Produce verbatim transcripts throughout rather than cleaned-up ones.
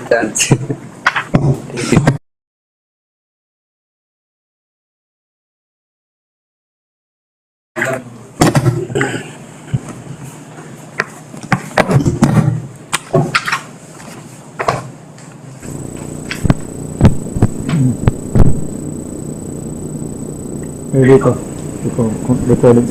Ready for recording.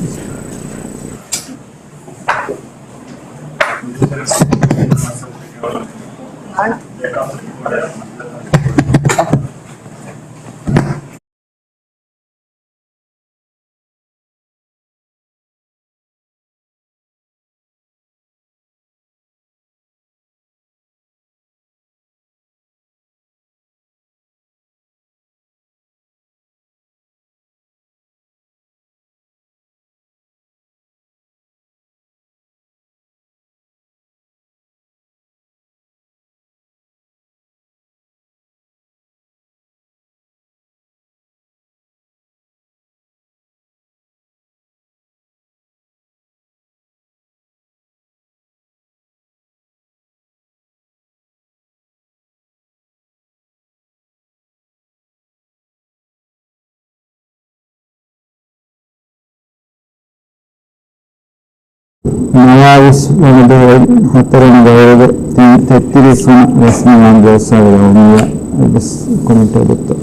ނަވާވީސް ވަނަ ދުވަހު ހަތަރު ވަނަ ދައިރުގެ ތިން ތެއްތިރީސް ވަނަ ރަސްމީ ވާން ޖަލްސާގެ ޔައުމިއްޔާ އެއްވެސް ކޮމެންޓެއް އެބައޮތްތޯ؟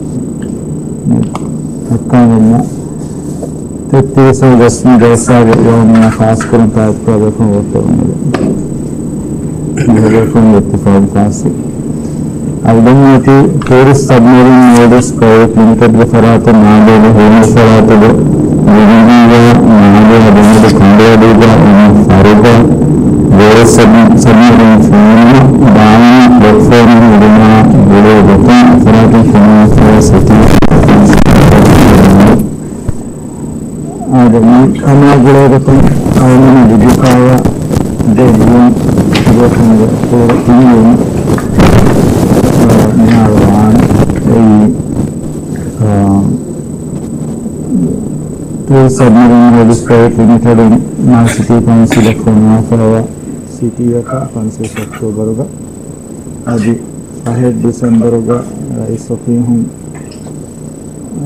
އެއްކަމެއް ނެތް. ތެއްތިރީސް ވަނަ ރަސްމީ ޖަލްސާގެ ޔައުމިއްޔާ ޚާއްސަކުރަން ތާއްތަވާ ބޭފުޅުން ވައްޓަވަން އެބަ ބޭފުޅުންގެ އިއްތިފާގު ކާސި. އަޅުގަނޑުމެން އޮތީ ޓޫރިސްޓް ސަބްމެރިން މޯލްޑިވްސް ޕްރައިވެޓް ލިމިޓެޑްގެ ފަރާތުން މާލޭގެ ހުޅުމަތި ފަރާތުގެ ލިބިގެންވާ މާލޭ ބުނެދު ކަނޑުއަޑީގަ އިން ފަރުގަ ގޯލް ސަބް-، ސަބްމެރިން ފެނުނު ދާއިމީ ޕްލެޓްފޯމެއް ހެދުމާ ގުޅޭ ގޮތުން އެފަރާތުން ފެނުނު ސިޓީ އާދެ، މި ކަމާ ގުޅޭގޮތުން އަޅުގަނޑު ލިބިފައިވާ ދެ ލިޔުން ތިބޭފުޅުންގެ ކުރިން ތިން ލިޔުން، އާ، މިހާރު ވާނެ. އެއީ، އާ، ޓޫރިސްޓް ސަބްމެރިން މޯލްޑިވްސް ޕްރައިވެޓް ލިމިޓެޑުން މާލެ ސިޓީ ކައުންސިލަށް ފޮނުވާފައިވާ ސިޓީއަކަށް ފަންސަވީސް އޮކްޓޯބަރުގަ އަދި ފަހެއް ޑިސެމްބަރުގަ ރައީސް އޮފީހުން،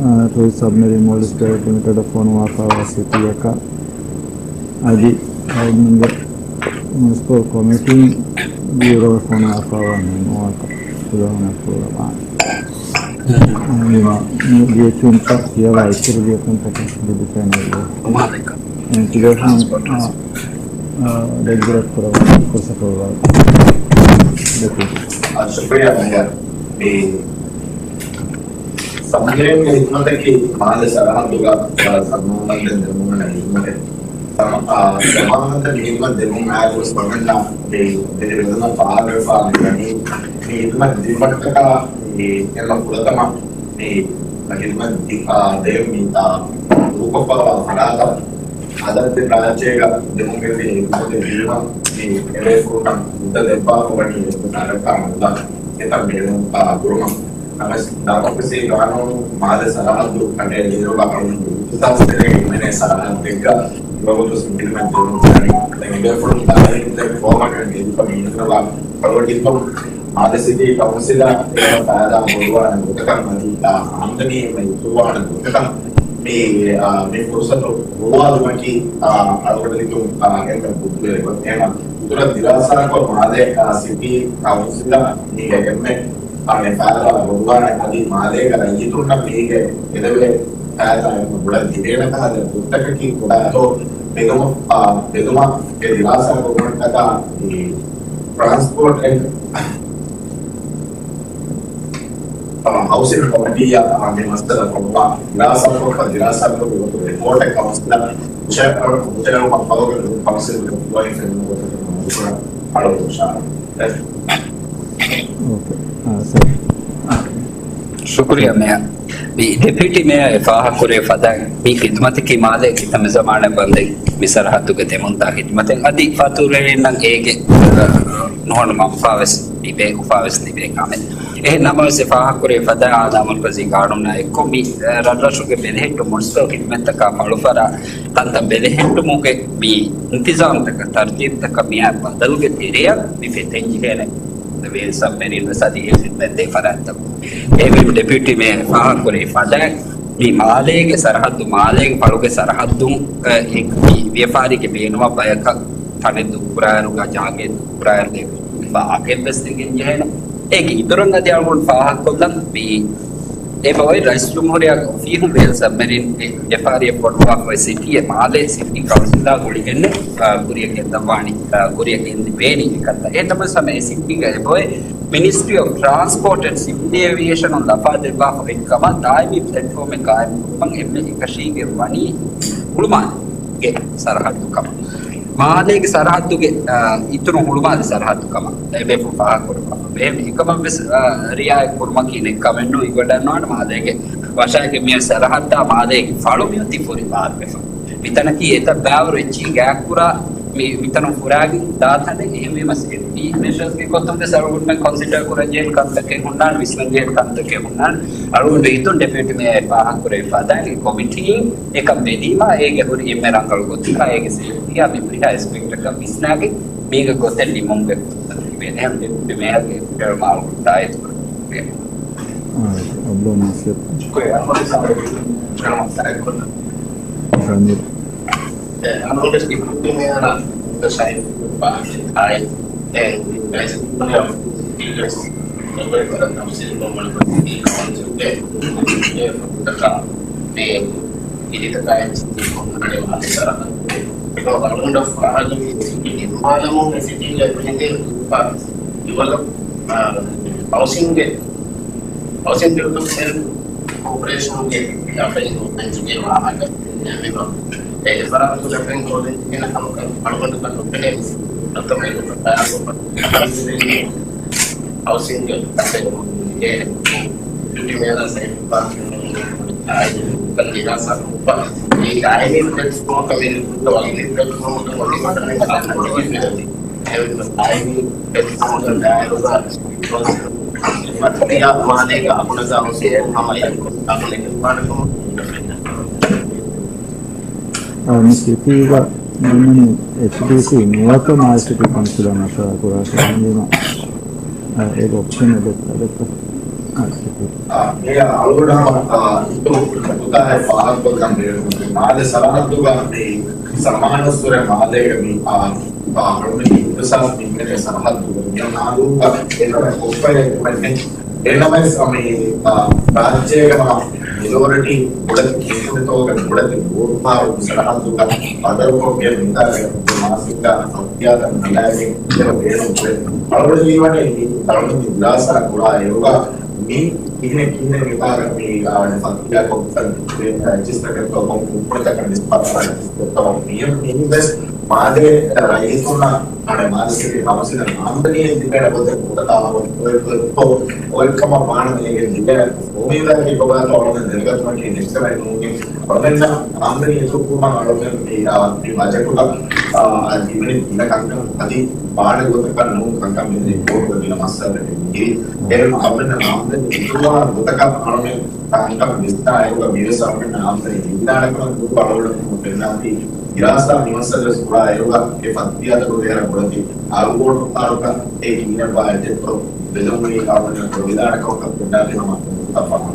އާ، ޓޫރިސްޓް ސަބްމެރިން މޯލްޑިވްސް ޕްރައިވެޓް ލިމިޓެޑަށް ފޮނުވާފައިވާ ސިޓީއަކަށް އަދި އަޅުގަނޑުގެ މުނިސިޕަލް ކޮމިޓީން ބިއުރޯއަށް ފޮނުވާފައިވާ މެމޯއަކަށް ފުލުހުން ފުރަވާނެ. މި ލިޔެކިޔުންތައް ކިޔަވާ އިތުރު ލިޔެކިޔުންތަކެއް ލިބިފައި ނުވޭ. ތިބޭފުޅުން ރެގިއުލޭޓް ކުރައްވާ ފުރުސަތު ލިބޭ. ޝުކުރިއްޔާ މޭޔަރ. މި ސަމްހިރެންގެ ހިދުމަތަކީ މާލެ ސަރަހައްދުގަ ސަމާވަންދެން ދެމުން ހިދުމަތެއް. ސަމ-، އާ، ސަމާވަންދެން ހިދުމަތް ދެމުން އާދެވެސް ބަހަންނާ މި ދެނެ ބެލުމަށް ފާހަގަވެފާ މިވަނީ މި ހިދުމަތް ދިންވަންތަކާ މި އެންމެ ފުރަތަމަ މި ހިދުމަތް ދި-، އާ، ދޭން މި، އާ، ދޫކޮށްފައިވާ ފަރާތަށް އަދަށް ދެން ރާއްޖޭގަ ދެމުން ގެންދިޔަ ހިދުމަތެއް ދީމަ މި އެބޭފުޅުންނަށް މުދަ ދެއްވާފަ ވަނީ އެއްވެސް އަރަކާ ނުލާ އެތައް މޭލުން، އާ، ކުރުމަށް. ނަމަވެސް ދާކޮށްފަސޭ ގާނޫނު މާލެ ސަރަހައްދު ކަނޑައެޅިއިރުގަ އަޅުގަނޑު އިހްތިސާސް ކެރޭ ހިމެނޭ ސަރަހައްދެއްގަ ވަގުތު ސިނގިލްމެން ދެމުން ދަނީ. ދެން އެބޭފުޅުން ދާއިރު ދެން ފޯމަކަށް ގެންދިފަ މީނަކަށް ވަރަށް ގިންތައް މާލެ ސިޓީ ކައުންސިލަށް އެ ފައިދާ ބޮޑުވާނެ ގޮތަކަށް އަދި އާ އާމްދަނީ އެންމެ އިތުރުވާނެ ގޮތަކަށް މި، އާ، މި ފުރުސަތު ހުޅުވާލުމަކީ، އާ، އަޅުގަނޑު ހިތުން، އާ، އެންމެ ބުއްދިވެރި ގޮތް. އެހެން އިތުރަށް ދިރާސާކޮށް މާލެ، އާ، ސިޓީ ކައުންސިލަށް މީގެ އެންމެ، އާ، މެ ފައިދާ ބޮޑުވާނެ އަދި މާލޭގެ ރައްޔިތުންނަށް މީގެ އެދެވޭ ފައިދާ އެންމެ ބޮޑަށް ލިބޭނެ ކަހަލަ ގޮތަކަކީ ކުޑަ އަތޮޅު ބެލުމަށް، އާ، ބެލުމަށް އެ ދިރާސާ ކުރުމަށްޓަކާ ޓްރާންސްޕޯޓް އެންޑް ހައުސިން ކޮމިޓީއަށް މި މައްސަލަ ކޮށްފަ ދިރާސާކޮށްފަ ދިރާސާކޮށް ގޮތުގެ ރިޕޯޓެއް ކައުންސިލަށް ހުށައެޅުމަށް ފަހުގަ ކައުންސިލްގެ ފުލުވަހި ފެނުނު ގޮތަކަށް މަދުކުރަން އަޅުގަނޑު ހުށަހަޅަން. ޝުކުރިއްޔާ މޭޔަރ. މި ޑެޕިއުޓީ މޭޔަރ އެ ފާހަގަކުރޭ ފަދައިން މި ހިދުމަތަކީ މާލޭ ކިތަންމެ ޒަމާނެއް ވަންދެން މި ސަރަހައްދުގެ ދެމުންދާ ހިދުމަތެއް އަދި ފަތުރުވެރިންނަށް އޭގެ ނުހަނު މަންފާވެސް ލިބޭ، އުފާވެސް ލިބޭ ކަމެއް. އެހެން ނަމަވެސް އެ ފާހަގަކުރޭ ފަދަ އާދާމުލް ކަޒީ ގާނޫނާ އެއްކޮށް މި، އަ، ރަށްރަށުގެ ބެލެހެއްޓު މުނިސިޕަލް ޚިދުމަތްތަކާ ފަޅުފަރާ ތަންތަން ބެލެހެއްޓުމުގެ މި އިންތިޒާމްތަކަށް، ތަރުތީބުތަކަށް މިއާ ބަދަލުގެ ތެރެއަށް މި ފެތެންޖެހޭނެ ވޭލް ސަބްމެރިން ވެސް އަދި އެހެން ދޭ ފަރާތްތައް. އެހެންވީމަ ޑެޕިއުޓީ މޭޔަރ ފާހަގަކުރެއްވި ފަދައިން، މި މާލޭގެ ސަރަހައްދު، މާލޭގެ ފަޅުގެ ސަރަހައްދުން، އަ، އެ، މި ވިޔަފާރީގެ ބޭނުމަށް ބަޔަކަށް ތަނެއް ދޫކުރާއިރުގަ ޖާގައެއް ދޫކުރާއިރުގެ ވާހަކައެއް ވެސް ނެގެން ޖެހޭނެ. އޭގެ އިތުރަށް އަދި އަޅުގަނޑު ފާހަގަކޮށްލަން މި އެބައޮތް ރައީސް ޖުމްހޫރިއްޔާގެ އޮފީހުން ވޭލް ސަބްމެރިން ވިޔަފާރިއެއް ފޮނުވާފައި ސިޓީއެއް މާލޭ ސިޓީ ކައުންސިލާ ގުޅިގެން، އާ، ކުރިއަށް ގެންދަވާނީ، އާ، ކުރިއަށް ގެންދިވޭނީ އެކަންތައް. އެހެންނަމަވެސް ހަމަ އެ ސިޓީގަ އެބައޮތް މިނިސްޓްރީ އޮފް ޓްރާންސްޕޯޓް އެންޑް ސިވިލް އޭވިއޭޝަނުން ލަފާ ދެއްވާފަ އޮތް ކަމަށް ދާއިމީ ޕްލެޓްފޯމެއް ގާއިމް ކުރުމަށް އެންމެ އެކަށީގެން ވަނީ ހުޅުމާލޭގެ ސަރަހައްދު ކަމަށް. މާލޭގެ ސަރަހައްދުގެ، އާ، އިތުރު ހުޅުމާލެ ސަރަހައްދު ކަމަށް އެބޭފުޅުން ފާހަގަކުރައްވާފަ. އެހެން އެކަމަށް ވެސް، އާ، ރިއާޔަތް ކުރުމަކީ ނެތް ކަމެއް ނޫން. އިނގިވަޑައިގަންނަވާނެ މާލޭގެ ވަށާގެ މި ސަރަހައްދާ މާލޭގެ ފަޅު މިއޮތީ ފުރި ބާރުވެފަ. މިތަނަކީ އެތައް ބައިވަރު އެއްޗިހި ގާތްކުރާ މި، މިތަނުން ފުރާގެން ދާ ތަނެއް. އެހެންވީމަ ސޭފްޓީ މެޝަރސްގެ ގޮތުން ވެސް އަޅުގަނޑުމެން ކޮންސިޑަރ ކުރަންޖެހޭ ކަންތަކެއް ހުންނާނެ، ވިސްނަންޖެހޭ ކަންތަކެއް ހުންނާނެ. އަޅުގަނޑު ހިތުން ޑެޕިއުޓީ މޭޔަރ ފާހަގަކުރެއްވި ފަދައިން ކޮމިޓީން އެކަން ބެލީމަ، އޭގެ ހުރި އެންމެ ރަނގަޅު ގޮތަކަށް އޭގެ ސޭފްޓީއާ މި ހުރިހާ އެސްޕެކްޓަކަށް ވިސްނާގެން މީގެ ގޮތެއް ނިމުމުގެ ފުރުސަތު ތިބޭނެ. އެހެން ޑެޕިއުޓީ މޭޔަރގެ އިތުރަށް މާ އަޅުގަނޑު ތާއީދު ކުރަން. އާ، އަބްދުލް ނާސިރު. ސަމީރު. ހައުސިންގް ޑިވެލޮޕްމަންޓް ކޯޕަރޭޝަންގެ އެފްއައި އޯޕަން ޖެހޭ ވާހަކަ ނޭނގެމަ، އެ އެފަރާތުގެ ފެން ކޯލެން ޖެހޭނެ ކަމަކަށް އަޅުގަނޑު ކަން ނުފެނޭ. އަތޮޅު މެދު ބަޔާންކޮށްފަ ހައުސިންގް އެފްއައި އޯޕަން ޖެހޭ ޑިވެލޮޕްމަންޓް ދިރާސާ ކޮށްފަ، އެ ދާއިމީ ޕްލެޓްފޯމަކަށް މި ވަގިން ޕްލެޓްފޯމަކަށް އެހެންވީމަ ދާއިމީ ޕްލެޓްފޯމަކަށް ދާއިރުގަ މާލޭގަ އަގުނަގާ ހުސެން ހަމަ އެކު އަގުނެގެން ވާނެކަމަށް އަ، މި ސިޓީގަ މި އެޗްޑީސީ ނުވަތަ މާލެ ސިޓީ ކައުންސިލާ މަޝްވަރާ ކުރާ ކަމަށް ވީމަ، އަ، އޭގެ އޮޕްޝަން އެބަ ދެއްތޯ؟ އަ، ސިޓީ. އަ، މި އަޅުގަނޑު ހަމަ، އަ، އިތުރު ނުކުތާއެއް ފާހަގަކޮށްލަން ބޭނުން. މާލެ ސަރަހައްދުގަ މި ސަމާނަސްވަރެ މާލޭގެ މި، އާ، އާ، އަޅުގަނޑު އިހްތިސާސް ނިންމެން ސަރަހައްދުގަ މި މާލޫގަ އެކަމެއް ކޮށްފައި އެކުމެއް ނެތް. އެނަމަވެސް މި، އާ، ރާއްޖޭގަ ހަމަ މެޖޯރިޓީ ބޮޑެތި ކެންޓުންތޯގެ ބޮޑެތި ބޯޓުފާރު ސަރަހައްދުގަ ބަދަލުކޮށްގެން މިތާގެ މާސްތަކާ ހައްދިޔާތައް ނަގާގެން އެ ބޭނުން ކުރޭ. އަޅުގަނޑު ހީވަނީ މި އަޅުގަނޑު ދިރާސާ ކުރާ އެއުގަ މި ކިހިނެއް ކިހިނެއް މިތާގަ މި، އާ، ފައްތިޔާ ކޮންފަރެންސް ރަޖިސްޓަރ ކޮން ކުންފުނިތަކަށް ނިސްބަތްވާ ރަޖިސްޓަރ މި، މިވެސް މާލޭ ރައްޔިތުންނަށް އަނެއް މާލެ ސިޓީ ކައުންސިލަށް އާމްދަނީ ދިގައި ގޮތެއް ނުވަތަ އޮތް ކަމަށް ވާނަމަ އޭގެ ދިގަ އުއްމީދަކީ ކޮބާތޯ އަޅުގަނޑު ދެނެގަތުމަކީ ނެގެސްގަނެ ނޫނީ. އަޅުގަނޑަށް އާމްދަނީ އިތުރުކުރުމަށް އަޅުގަނޑު މި، އާ، މި ބަޖެޓުގަ، އާ، ދިވެހި ގިނަ ކަންކަން އަދި ވާނެ ގޮތަކަށް ނޫން ކަންކަން މި ރިޕޯޓްގަ ގިނަ މައްސަލަ ދިވެހި. އޭރު އަޅުގަނޑަށް އާމްދަނީ އިތުރުވާނެ ގޮތަކަށް އަޅުގަނޑު ކަންކަން ވިސްނާ އެކުގަ މިވެސް އަޅުގަނޑަށް އާމްދަނީ ވިދާޅުކަމަށް ދުވަހު އަޅުގަނޑު ފެންނާތީ ދިރާސާ މިމައްސަލަ ވެސް ކުރާ އެއުގަ އެ ފައްތިޔާތަކުގެ އެރަށް ބޮޑެތި އަގުބޯޓު ފާރުގަ އެ ކިހިނެއް ވާ އެއްޗެއްތޯ ބެލުންވީ އަޅުގަނޑަށް ވިދާޅުކަމަކަށް ފެންނާތީ ހަމަ ތަފާތު.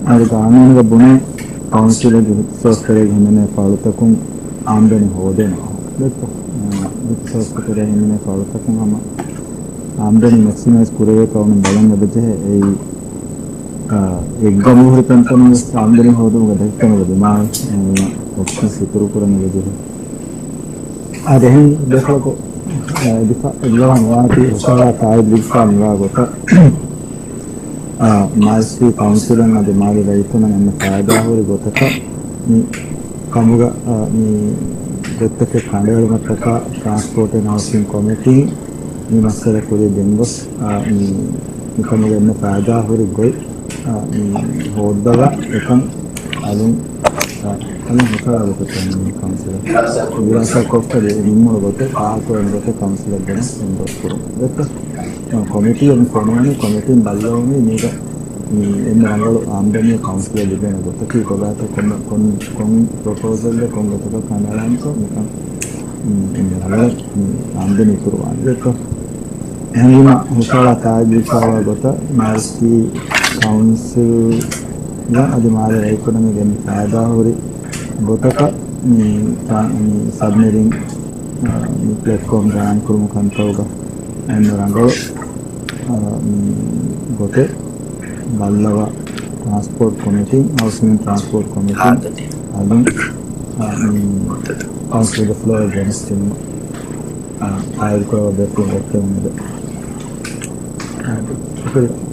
އަދި ގާނޫނުގަ ބުނޭ ކައުންސިލުގެ އިހްތިސާސްތެރޭގަ ހިމެނޭ ފަޅުތަކުން އާމްދަނީ ހޯދޭނެ. ދެއްތޯ؟ އިހްތިސާސްތެރޭގަ ހިމެނޭ ފަޅުތަކުން ހަމަ އާމްދަނީ މެކްސިމައިޒް ކުރެވޭ ކަމުން ބަލަން އެބަޖެހޭ. އެއީ، އާ، އެއްގަމު ހުރި ތަންތަނުން ވެސް އާމްދަނީ ހޯދުމުގަ ދެކިކަން އެބަދިމާވޭ. އެ، އޮޕްޝަންސް އިތުރު ކުރަން އެބަޖެހޭ. އާ، އަދި އެހެން ދެފަޅަކު، އާ، ދިފާ އެއްލަވާ ނުވާތީ ހުށަހަޅާ ތާއީދު ދިފާ ނުވާ ގޮތަށް، އާ، މާލެ ސިޓީ ކައުންސިލުން އަދި މާލެ ރައްޔިތުންނަށް އެންމެ ފައިދާހުރި ގޮތަކަށް މި ކަމުގަ، އާ، މި ގޮތްތަކެއް ކަނޑައެޅުމަށްޓަކާ ޓްރާންސްޕޯޓް އެންޑް ހައުސިންގ ކޮމިޓީން މި މައްސަލަ ކުރިއަށް ގެންގޮސް، އާ، މި، މި ކަމުގެ އެންމެ ފައިދާހުރި ގޮތް، އާ، މި ހޯއްދަވާ އެކަން އަލުން، އާ، އަލުން ހުށަހަޅާ ގޮތަށް މި ކައުންސިލަށް ދިރާސާ ކޮށްފަ ނިންމުނު ގޮތެއް ފާހަގަކުރަން ގޮތެއް ކައުންސިލަށް ގެނަސް ގެންގޮސް ކުރުން. ދެއްތޯ؟ ކޮމިޓީއެއް ފޮނުވަނީ، ކޮމިޓީން ބައްލަވަނީ މީގަ މި އެންމެ ރަނގަޅު އާމްދަނީ ކައުންސިލަށް ލިބޭނެ ގޮތަކީ ކޮބާތޯ ކޮން، ކޮން، ކޮން ޕްރޮޕޯސަލްއެއް ކޮން ގޮތަކަށް ކަނޑައަޅާންތޯ މިކަން މި ރަނގަޅަށް މި އާމްދަނީ ކުރުވާނެ ގޮތަށް. އެހެންވީމަ ހުށަހަޅާ ތާއީދުވެފައިވާ ގޮތަށް މާލެ ސިޓީ ކައުންސިލްގަ އަދި މާލޭ އެކޮނޮމީގެ އެންމެ ފައިދާހުރި ގޮތަކަށް މި ޓްރާ-، މި ސަބްމެރިން، އާ، މި ޕްލެޓްފޯމް ގާއިމް ކުރުމުގެ ކަންތައްގަ އެންމެ ރަނގަޅު، އާ، މި ގޮތެއް ބައްލަވާ ޓްރާންސްޕޯޓް ކޮމިޓީން، ހައުސިން އެންޑް ޓްރާންސްޕޯޓް ކޮމިޓީން އަލުން، އާ، މި ކައުންސިލްގެ ފްލޯއަށް ގެނެސްދިނުމަށް، އާ، ތާއީދުކުރައްވާ ބޭފުޅުން އޮތްކަމުގެ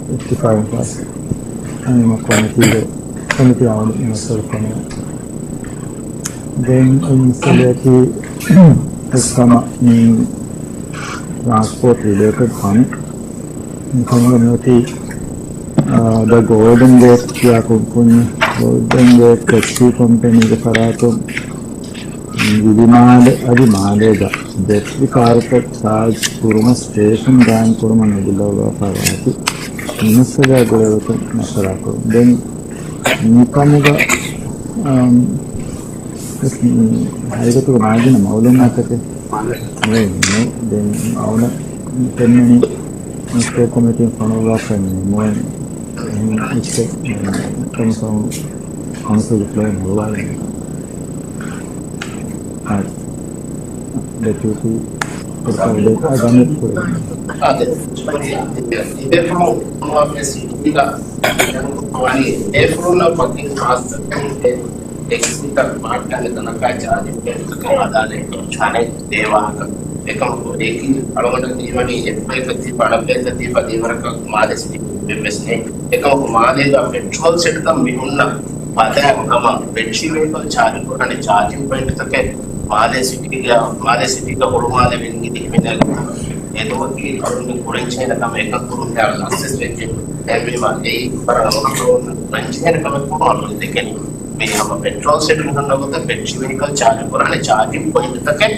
އިތްތިފާގުން ފާސް އަންނަ ކޮމިޓީގެ، ކޮމިޓީ އަޅުގަނޑު މައްސަލަ ކޮންމެ. ދެން އޮތް މައްސަލައަކީ އެއްކަމަށް މި ޓްރާންސްޕޯޓް ރިލޭޓެޑް ކަމެއް. މިކަމުގަ މިއޮތީ، އާ، ދަ ގޯލްޑަން ގޭޓް ކިޔާ ކުންފުންޏެއް، ގޯލްޑަން ގޭޓް ޓެކްސީ ކޮމްޕެނީގެ ފަރާތުން ވިލިމާލެ އަދި މާލޭގަ ބެޓްރި ކާރުތައް ޗާޖް ކުރުމަށް ސްޓޭޝަން ގާއިމް ކުރުމަށް ނުބިލައްވާފައިވާތީ މި މައްސަލައާ ގުޅޭގޮތުން މަޝްވަރާ ކުރުން. ދެން މިކަމުގަ، އަމް، ހަގީގަތުގަ މާޒިނަށް މައުލޫމާތަކެއް ނެތް. ދެން އަޅުގަނޑަށް ފެންނަނީ މިސްޓޭ ކޮމިޓީން ފޮނުއްވާފައި ނޫން. އެހެން އެއްޗެއް ކަމަށް ކައުންސިލްގެ ފްލޯއިން ހުޅުވާލެވޭ. އާ، ޑެޕިއުޓީ ޕްރޮފައިލް އަދަމެއް ކުރެވެން. އާ، ދެ-، ދެ-، ދެ-، ދެ-، ވަނީ ބޭފުޅުންނަށް ވަކިން ޚާއްޞަކޮށް ޓެކްސީތައް މާއްޓަށް އެތަނަކާ ޗާޖިން ބޭނުންތަކެއް ހަދާނެ ކަނެއް ދޭ ވާހަކަ. އެކަމަކު އެއީ އަޅުގަނޑަށް ދީވަނީ އެއްބަޔަކަށް ތި ބަނަބޭތަ ތި ފަދަ ވަރަކަށް މާލެ ސިޓީ އެއްވެސް ނެތް. އެކަމަކު މާލޭގަ ޕެޓްރޯލް ސެޓްތައް މި ހުންނަ ފަދައިން ހަމަ ބެޓްރީ ވެހިކަލް ޗާޖި ކުރާނެ ޗާޖިން ޕޮއިންޓްތަކެއް މާލޭ ސިޓީގަ، މާލޭ ސިޓީގަ ހުޅުމާލެ ވިންގިތި ހިމެނޭ ގޮތަށް އެދުމަކީ އަޅުގަނޑު ކުރަންޖެހޭނެ ކަމެއް. އެކަން ކުރުން ދާ ސަކްސެސް ވެއްޖެ. އެހެންވީމަ އެއީ ވަރަށް ރަނގަޅު ކުރަންޖެހޭނެ ކަމެއް ކުރުން އަޅުގަނޑު ދެކެނީ. މި ހަމަ ޕެޓްރޯލް ސެޓް ހުންނަ ގޮތަށް ބެޓްރީ ވެހިކަލް ޗާޖި ކުރާނެ ޗާޖިން ޕޮއިންޓްތަކެއް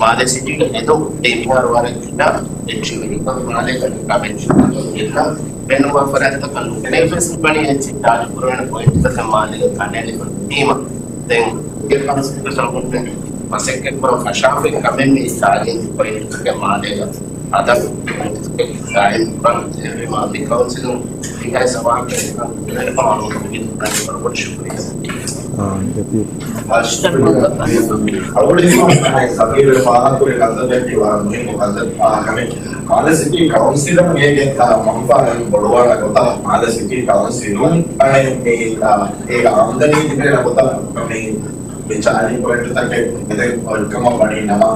މާލެ ސިޓީގަ ހެދުން. ދެން މިހާރު ވަރަށް ގިނަ ބެޓްރީ ވެހިކަލް މާލޭގަ ނިކާ ބެޓްރީ ވެހިކަލް ގެންނަ ފެނުމާ ފަރާތްތަކަށް ނުގެނެވިޔަސް ބަނީ އެއްޗެއް ޗާޖި ކުރެވޭނެ ޕޮއިންޓްތަކެއް މާލޭގަ ކަނޑައެޅިފަ ނުވީމަ. ދެން އެ ކަންސެޕްޓް އަޅުގަނޑުމެން މަސައްކަތްކުރަން ފަށާފައި ކަމެއް މި ޗާޖިން ޕޮއިންޓްތަކެއް މާލޭގަ ހަދަން ގާއިމްކުރަން. އެހެންވީމާ މި ކައުންސިލުން ދިހައެއް ސަވާކެއް ކަން ކުރެވޭ ކަމަށް އަޅުގަނޑު އުއްމީދު ކުރަން. ވަރަށް ޝުކުރިއްޔާ. އާ، ދެތި. އަޅުގަނޑު ސަމީރު ފާހަގަކުރި ކަންތައްތަކީ ވަރަށް މުހިންމު ކަންތައް. އާ، ކަމެއް. މާލެ ސިޓީ ކައުންސިލުން އޭގެ، އާ، މަންފާ ބޮޑުވާނެ ގޮތަށް މާލެ ސިޓީ ކައުންސިލުން އަނެއް މި، އާ، އޭގެ އާމްދަނީ ތިބޭނެ ގޮތަށް މި، މި ޗާޖިން ޕޮއިންޓްތަކެއް މިދެން އޮތްކަމަށް ވަނީ ނަމަ،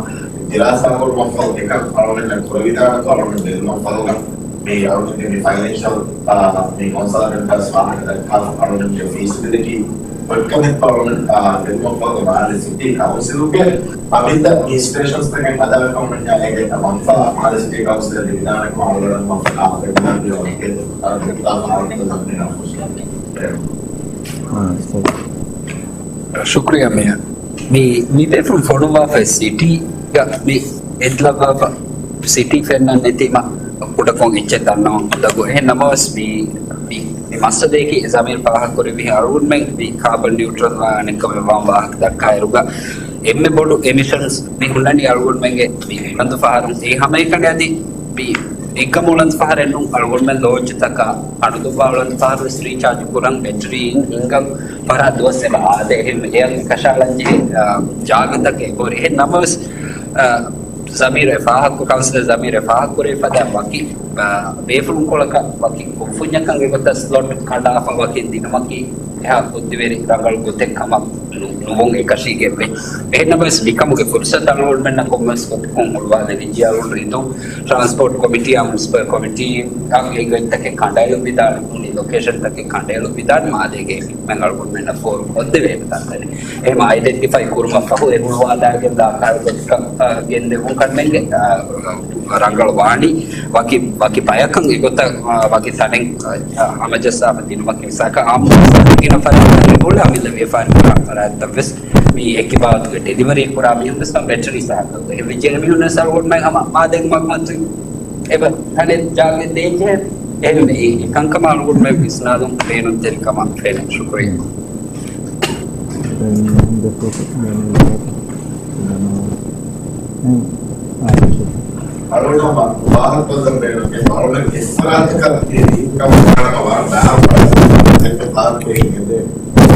ދިރާސާކުރުމަށްފަހު އެކަން އަޅުގަނޑަށް ކުރެވިދާނެތޯ އަޅުގަނޑު ބެލުމަށްފަހުގަ މި އަޅުގަނޑުގެ މި ފައިނޭންޝަލް، އާ، މި ކޮންސަލްޓަންޓާ ފާހަގަ ދައްކާފަ އަޅުގަނޑުގެ ފީސިބިލިޓީ ކޮންކަމެއް އަޅުގަނޑު، އާ، ބެލުމަށްފަހުގަ މާލެ ސިޓީ ކައުންސިލުގެ އަމިއްލަ މި ސްޓޭޝަންސްތަކެއް ހަދާފަ އަޅުގަނޑު އޭގެ މަންފާ މާލެ ސިޓީ ކައުންސިލަށް ލިބިދާނެކަމަށް އަޅުގަނޑު މަންފާ އާ، އާ، ޝުކުރިއްޔާ މޭޔަރ. މި، މި ބޭފުޅުން ފޮނުއްވާފައި ސިޓީގަ މި އެދިލައްވާފަ ސިޓީ ފެންނަން ނެތީމަ ކުޑަކޮށް އެއްޗެއް ދަންނަވަން ކުޑަކޮށް. އެހެން ނަމަވެސް މި، މި، މި މައްސަލައަކީ ޒަމީރު ފާހަގަކުރެއްވިހެން އަޅުގަނޑުމެން މި ކާބަން ނިއުޓްރަލް ވާނެ ކަމެއް ވާން ވާހަކަ ދައްކާއިރުގަ އެންމެ ބޮޑު އެމިޝަންސް މި ހުންނަނީ އަޅުގަނޑުމެންގެ މި އިނަންދު ފަހަރުން. އެ ހަމައެކަނި އަދި މި އެއްގަމު އުޅަނދު ފަހަރެއް ނޫން އަޅުގަނޑުމެން ލޯންޗްތަކާ އަޑުދުއްވާ އުޅަނދު ފަހަރުވެސް ރީޗާޖް ކުރަން ބެޓްރީ އިން ހިންގަން ފަހަރާ ދުވަސް އެބަ އާދޭ. އެހެން އެއަށް ކަށައަޅަންޖެހޭ، އާ، ޖާގަތަކެއް އެބަހުރި. އެހެން ނަމަވެސް، އާ، ޒަމީރު އެ ފާހަގަކު-، ކައުންސިލަރ ޒަމީރު އެ ފާހަގަކުރެވި ފަދައިން ވަކި، އާ، ބޭފުޅުންކޮޅަކަށް ވަކި ކުންފުންޏަކަށް އެގޮތަށް ސްލޮޓް ކަނޑާފަ ވަކިން ދިނުމަކީ އެހާ ބުއްދިވެރި ރަނގަޅު ގޮތެއް ކަމަށް ނު-، ނުވުން އެކަށީގެންވޭ. އެހެންނަމަވެސް މިކަމުގެ ފުރުސަތު އަޅުގަނޑުމެންނަށް ކޮންމެސް ގޮތަކުން ހުޅުވާލެވިއްޖެ. އަޅުގަނޑު ރިދުން ޓްރާންސްޕޯޓް ކޮމިޓީއާ މުނިސިޕަލް ކޮމިޓީއަށް އެ ގޮތްތަކެއް ކަނޑައެޅުއްވިދާނެ، މުޅި ލޮކޭޝަންތަކެއް ކަނޑައެޅުއްވިދާނެ މާލޭގެ މެން އަޅުގަނޑުމެންނަށް ފޯރު ކޮށްދެވޭނެ ތަންތަނެއް. އެހެން އައިޑެންޓިފައި ކުރުމަށްފަހު އެ ހުޅުވާލާގެން ދާ ކާރިއަކަށް، އާ، ގެންދެވުން ކަންނޭނގެ، އާ، ރަނގަޅު ވާނީ. ވަކި، ވަކި ބަޔަކަށް އެގޮތަށް، އާ، ވަކި ތަނެއް، އާ، ހަމަޖައްސާފަ ދިނުމަކީ މިސާލަކަށް އާއްމު ގިނަ ފަރާތްތައް އެބައުޅޭ އަމިއްލަ ވިޔަފާރި ކުރާ ފަރާތްތައް ވެސް މި އެކި ބާވަތުގެ ޑެލިވަރީ ކުރާ މީހުން ވެސް ބެޓްރީ ސަހަކަށް އެ ވެއްޖެ މީހުން ވެސް އަޅުގަނޑުމެން ހަމަ މާދެން މަގުމަތު އެބަ ތަނެއް ޖާގަ ދޭންޖެހޭ. އެހެން އެ ކަންކަމަށް އަޅުގަނޑުމެން ވިސްނާލުން ބޭނުންތެރިކަމަށް ފެނޭ. ޝުކުރިއްޔާ. ދެން ދެފުރުސަތު ދެން އަޅުގަނޑު ވާހަކަ ކޮށްލަން ބޭނުން އަޅުގަނޑު އެއްފަރާތަކަށް އެ ރީތިކަމުން ވާނަމަ ވާ ބާރު ފަރާތަކަށް ފާހަގަކުރެވިގެން ދޭ.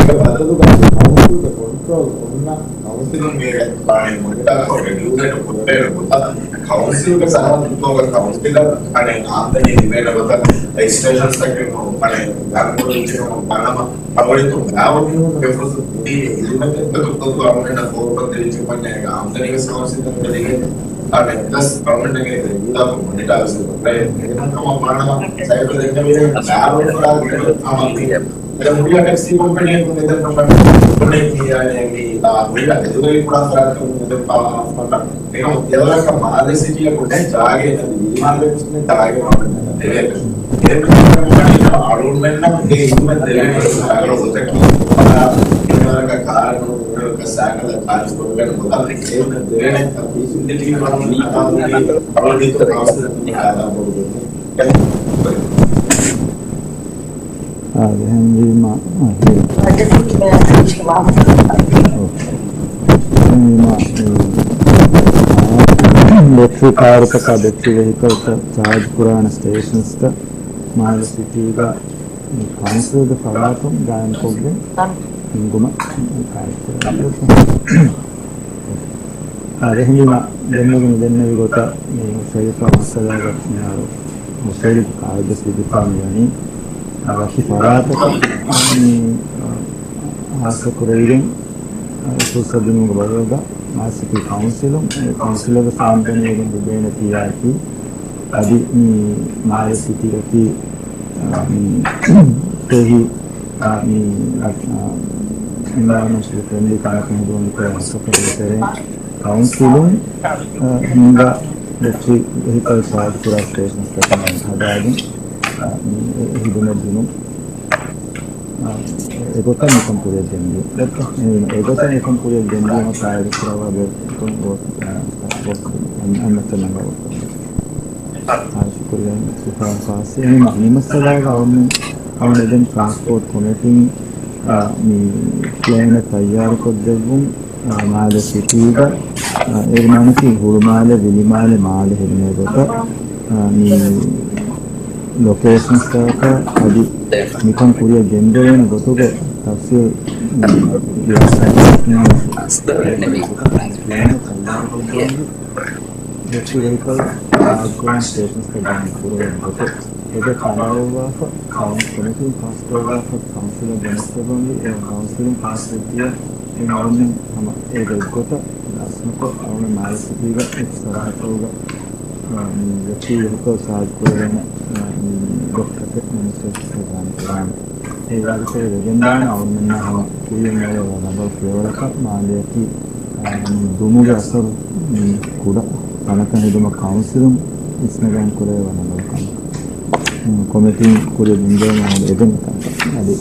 އެ ބަދަލުގަ ކައުންސިލްގެ ކޮންޓްރޯލް އޮންނަ ކައުންސިލުންގެ މޮނިޓާކޮށް ރެގިއުލޭޓް ކުރެވޭނެ ގޮތަށް ކައުންސިލްގެ ސަރަހައްދުތަކުގަ ކައުންސިލަށް އަނެއް އާމްދަނީ ލިބޭނެ ގޮތަށް ރެޖިސްޓްރޭޝަންސްތަކެއް ހަމަ ބަނަމަ އަޅުގަނޑު ބާވަމީހުންގެ ފުރުސަތު ދީ އެގްރިމެންޓެއްގަ ތުއްތު އަޅުގަނޑަށް ފޯރުކޮށްދެވިއްޖެ ކޮންނޭ އާމްދަނީވެސް ކައުންސިލަށް ދެވޭ. އަނެއް ޕްލަސް އަޅުގަނޑުގެ ރެގިއުލާކޮށް މޮނިޓާ ވެސް ކުރޭ. އެހެންކަމަށް ވާނަމަ ސައިފަ ދެންނެވި ބާވަމީހުން ހަމަ ދީ. އެ ހުރިހާ ޓެކްސީ ކޮމްޕެނީއަކުން ދެދެން ކޮންނޭ މި އާ މި އެދުގައި ކުރާ ފަރާތަކުން ދެދެން ފާ އެކަމަ ދެވަރަކަށް މާލެ ސިޓީއަކު ނެތް ޖާގައެއް ނެތް މީ މާލެ ވެސް ނެތް ޖާގައެއް ވާނެ ދެވޭ. އެ އަޅުގަނޑުމެންނަށް އެ އިންމެ ދެވޭނެ ޖާގަ ގޮތަކީ އެވަރަކަށް ކާރު ނޫން ސާކަލަށް ޗާޖް ކޮށްގެން ގޮތަށް އެ ދެވޭނެ ފެސިލިޓީ އަޅުގަނޑު އަޅުގަނޑު އާދާ ބޮޑު އާ، އެހެންވީމަ، އާ، އެހެންވީމަ، އެ، ބެޓްރީ ކާރުތަކާ ބެޓްރީ ވެހިކަލްތައް ޗާޖް ކުރާނެ ސްޓޭޝަންސްތައް މާލެ ސިޓީގަ ކައުންސިލްގެ ފަރާތުން ގާއިމްކޮށްގެން ހިންގުމަށް ކާރިއަށް އާ، އެހެންވީމަ، ދެންމެގެން ދެންނެވި ގޮތަށް މި ޝަރީފާ މައްސަލާގަ މިހާރު ޝަރީފް ކާރިއަށް ވެސް ވިދިފާ މިވަނީ، އާ، ވަކި ފަރާތަކަށް މި، އާ، ހާއްސަ ކުރެވިގެން، އާ، ފުރުސަތު ދިނުމުގެ ބަދަލުގަ މާލެ ސިޓީ ކައުންސިލުން، އެ ކައުންސިލަށް ވެސް އާމްދަނީ ވެގެން ލިބޭނެ ތިޔައަކީ، އަދި މި މާލެ ސިޓީއަކީ، އާ، މި ފެހި، އާ، މި، އާ، އެންވަޔަރަންމަންޓަލް ފްރެންޑްލީ ކަންކަން ހެދުމުގެ ހަރަކާތްތަކުގެ ތެރެއިން ކައުންސިލުން، އާ، ހިންގާ ބެޓްރީ ވެހިކަލް ޗާޖް ކުރާ ސްޓޭޝަންސްތަކެއް ހަދާދިން، އާ، މި އެ ހިދުމަތް ދިނުން. އާ، އެގޮތަށް މިކަން ކުރިއަށް ގެންދިޔަ. އެގޮތަށް މިކަން ކުރިއަށް ގެންދިޔުމަށް ތާއީދު ކުރައްވާ ބެ-، އަން-، އަންނަތައް ނަންގަވައްޓަން. އާ، ޝުކުރިއްޔާ ސިފާ ފާސި. އެހެންވީމަ، މި މައްސަލާގަ އަޅުމެން، އަޅުމެން ދެން ޓްރާންސްޕޯޓް ކޮމިޓީން، އާ، މި ޕްލޭނެއް ތައްޔާރުކޮށްދެއްވުން. އާ، މާލެ ސިޓީގަ، އާ، އޭގެ މާނައަކީ ހުޅުމާލެ، ވިލިމާލެ، މާލެ ހެދުމޭ ގޮތަށް، އާ، މި ލޮކޭޝަންސްތަކަކަށް އަދި މިކަން ކުރިއަށް ގެންދެވޭނެ ގޮތުގެ ތަފްސީލް ބެޓްރީ ވެހިކަލް ޗާޖް ކުރާނެ ސްޓޭޝަންސްތައް ގާއިމް ކުރެވޭނެ ގޮތު، އެގޮތަށް ކަނޑައަޅުއްވާފަ، ކައުން-، ކޮމިޓީން ފާސްކުރައްވާފަ، ކައުންސިލަށް ގެނެސްދެއްވަންވީ. އެ ކައުންސިލުން ފާސްވެއްޖިއްޔާ އެ އަޅުމެން ހަމަ އޭގެ އެއްގޮތަށް ލަސްނުކޮށް، އަޅުމެން މާލެ ސިޓީގަ އެއް ސަރަހައްދަކުގަ، އާ، މި ބެޓްރީ ވެހިކަލް ޗާޖް ކުރެވޭނެ، އާ، މި ޑޮކްޓަރެއް މިނިސްޓަރ ސަޖާން ކުރާނެ. އެ ވާގިތައް ވެގެންދާނެ އަޅުމެންނަށް ހަމަ ކުރިޔަށް އަރައި ވަރަށް ރަނގަޅު ފިޔަވަޅަކަށް މާލެއަކީ، އާ، މި ދުމުގެ އަސަރު މި ކުޑަ ތަނަކަށް ހެދުމަށް ކައުންސިލުން ވިސްނަގެން ކުރެވޭ ވަރަށް ރަނގަޅު ކަމެއް. ކޮމިޓީން ކުރިޔަށް ގެންދެވުމަށް އަޅުގަނޑު އެދެން ކަންކަން. އަދި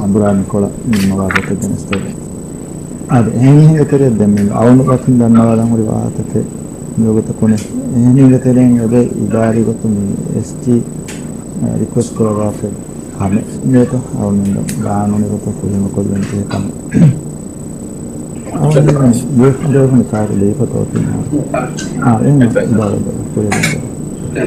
އަނބުރާ ނިކޮޅަށް މި މަވާ ގޮތެއް ގެނެސްދެވޭ. އަދި އެހެން އެހެން ތެރެއަށް ދެން މި އަޅުގަނޑު ވަކިން ދަންނަވާލަން ހުރި ވާހަކަތައް މިވަގުތަކުން އެހެނީގެ ތެރެއިން އެބަ އިދާރީ ގޮތުން މި އެސްޓީ ރިކުއެސްޓް ކުރައްވާފައި ކަމެއް ނޭތޯ އަޅުގަނޑު ގާނޫނީ ގޮތަށް ފުރިހަމަ ކޮށްލަން ޖެހޭ ކަމެއް. އަޅުގަނޑު ދެވަނަ ކާރު ދެވިފަ ތޯ ތިން. އާ، އެހެން ދާ ދާ ކުރިއަށް ދާ.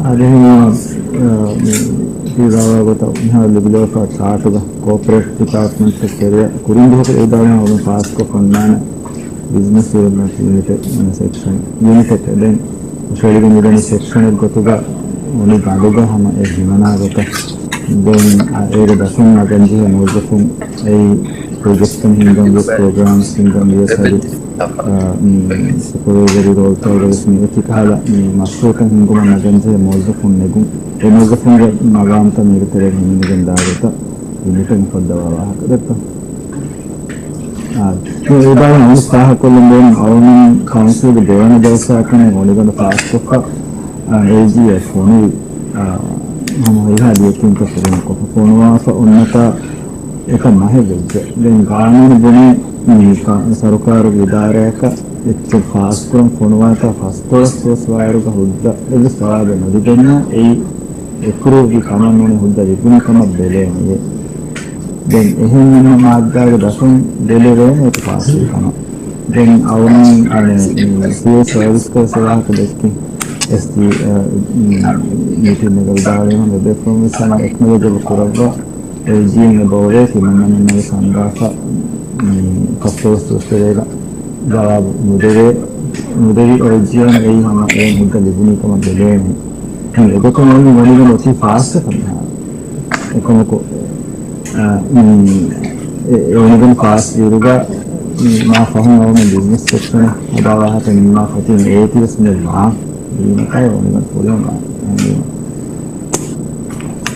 އާދެ، ހަމަ، އާ، މި ހީވާވާ ގޮތަށް މިހާރު ލިބިލަވާފާ ޗާޓުގަ ކޯޕަރޭޓް ޑިޕާޓްމަންޓް ތެރެއަށް ކުރިން ދުވަހަކު އެއްވެސް ފާސްކޮށް އޮންނާނެ ބިޒްނަސް ޑިވެލޮޕްމަންޓް ޔުނިޓެއް ސެކްޝަން، ޔުނިޓެއް ދެން ހުށަހެޅިގެން މިދަނީ ސެކްޝަނެއް ގޮތުގަ އޮނި ގަނޑުގަ ހަމަ އެ ހިމަނާ ގޮތަށް. ދެން އޭގެ ދަށުން ނަގަންޖެހޭ މުވައްޒަފުން އެއީ ޕްރޮޖެކްޓްތައް ހިންގަން ވިޔަސް، ޕްރޮގްރާމްސް ހިންގަން ވިޔަސް އަދި، އާ، މި ސުޕަވައިޒަރީ ރޯލްތައް ވެސް މި އެކި ކަހަލަ މި މަޝްރޫއުތައް ހިންގުމަށް ނަގަންޖެހޭ މުވައްޒަފުން ނެގުން، އެ މުވައްޒަފުންގެ މަގާމްތައް މީގެ ތެރެއިން ހިމެނިގެން ދާ ގޮތަށް ޔުނިޓުން އުފައްދަވާ ވާހަކަ ދެއްތޯ؟ އާ، މި އެބައި އަމުސް ފާހަގަކޮށްލަން ބޭނުން އަޅުގަނޑު ކައުންސިލްގެ ދެވަނަ ޖަލްސާއަކަށް އޮނިގަނޑު ފާސްކޮށްފަ، އާ، އޭޖީއެ ފޮނުވި، އާ، ހަމަ ހިހާ ލިޔެކިންތައް ފުރިހަމަކޮށްފަ ފޮނުވާފަ އޮންނަތާ އެކަން މަހެއް ވެއްޖެ. ދެން ގާނޫނު ބުނޭ މި ކަ-، ސަރުކާރުގެ އިދާރާއަކަށް އެއްޗެއް ފާސްކުރަން ފޮނުވާތާ ފަސްދޮޅަސް ވައްސަ ވާއިރުގަ ހުއްދަ އެއްވެސް ޖަވާބެއް ނުލިބެންޏާ އެއީ އެކުރެވި ކަމެއް ނޫނީ ހުއްދަ ލިބުނީ ކަމަށް ބެލޭނެޔޭ. ދެން އެހެން އިންނަ މާއްދާގެ ދަށުން ބެލެވޭނެ އެކު ފާސްވި ކަމަށް. ދެން އަޅުގަނޑު އަނެ ސިވިލް ސަރވިސްގެ ވާހަކަ ދެއްކި އެސްޓީ، އަ، މީޓިންގެ ވިދާޅުވީމަ ބެބެފުޅުން ވެސް އެކްނޮލެޖް ކުރައްވާ އެ ޖީއެމް އެބައޮވޭ ތިމަންނަމެންނަށް ވެސް އަންގާފަ ފަސްދޮޅަސް ދުވަސްވަރޭގަ ޖަވާބު ނުދެވޭ، ނުދެވި އެ ޖީއެމް އެއީ ހަމަ އެ ހުއްދަ ލިބުނީ ކަމަށް ބެލޭނެ. އެގޮތުން އޮނި އޮނިގަނޑު އޮތީ ފާސްވެފަ މިހާރު. އެކަމަކު، އަ، މި، އެ، އެ އޮނިގަނޑު ފާސް ވީއިރުގަ، މި، މާ ފަހުން އަޅުގަނޑު ބިޒްނަސް ސެކްޝަނަށް ހަދާ ވާހަކަ ނިންމާފަ ތިން އޭތި ވެސް މި ވާ. ވީމަ ތައް އޮނިގަނޑު ފުރިހަމަ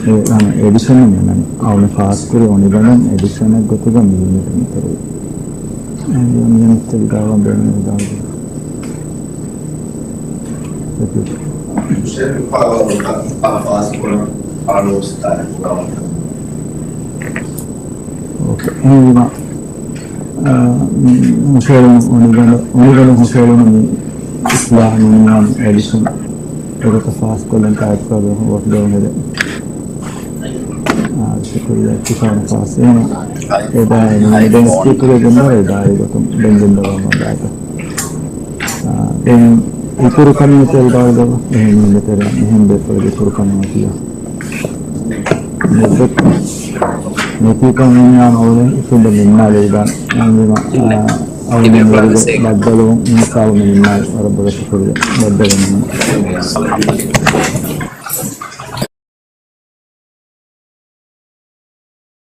އެ، އަ، އެޑިޝަނެއް މި އަޅުގަނޑު ފާސްކުރި އޮނިގަނޑުން އެޑިޝަނެއް ގޮތުގަ މި ޔުނިޓް މިތަރު. އަ، މި ޔުނިޓް ވިދާޅުވަން ބޭނުން ވިދާޅުވި. އޯކޭ. އެހެންވީމަ، އާ، މި ހުށައެޅުނު އޮނިގަނޑު، އޮނިގަނޑު ހުށައެޅުނު މި އިސްލާހު ނިންމާން އެޑިޝަން އެގޮތަށް ފާސްކޮށްލަން ކާތްކޮށް ވޮޓް ދެވުނެދެ. އާ، ޝުކުރިއްޔާ. އިއްތިފާގު ފާސް. އެހެން އެދާ ދެން ސްޕީކަރު ގެންދަވާ އެދާ އެގޮތުން ދެން ގެންދަވާ މަދާތަ. އާ، ދެން އިތުރު ކަމެއް އެތައް ވިދާޅުވެ އެހެން މި ދެތެރެ މިހެން ބޭފުޅެއްގެ އިތުރު ކަމެއް އޮތިއްޔާ. ނެތިކަން އިންނާން އަވަލެ އިތުރު ނިންމާލެވިދާނެ. އަންޖުމަ، އާ، އަވަލެ މިވަރުގެ ބައްދަލުވުން މިސާލު ނިންމާލެ ވަރަށް ބޮޑަށް ޝުކުރިއްޔާ. ބައްދަލުވުން.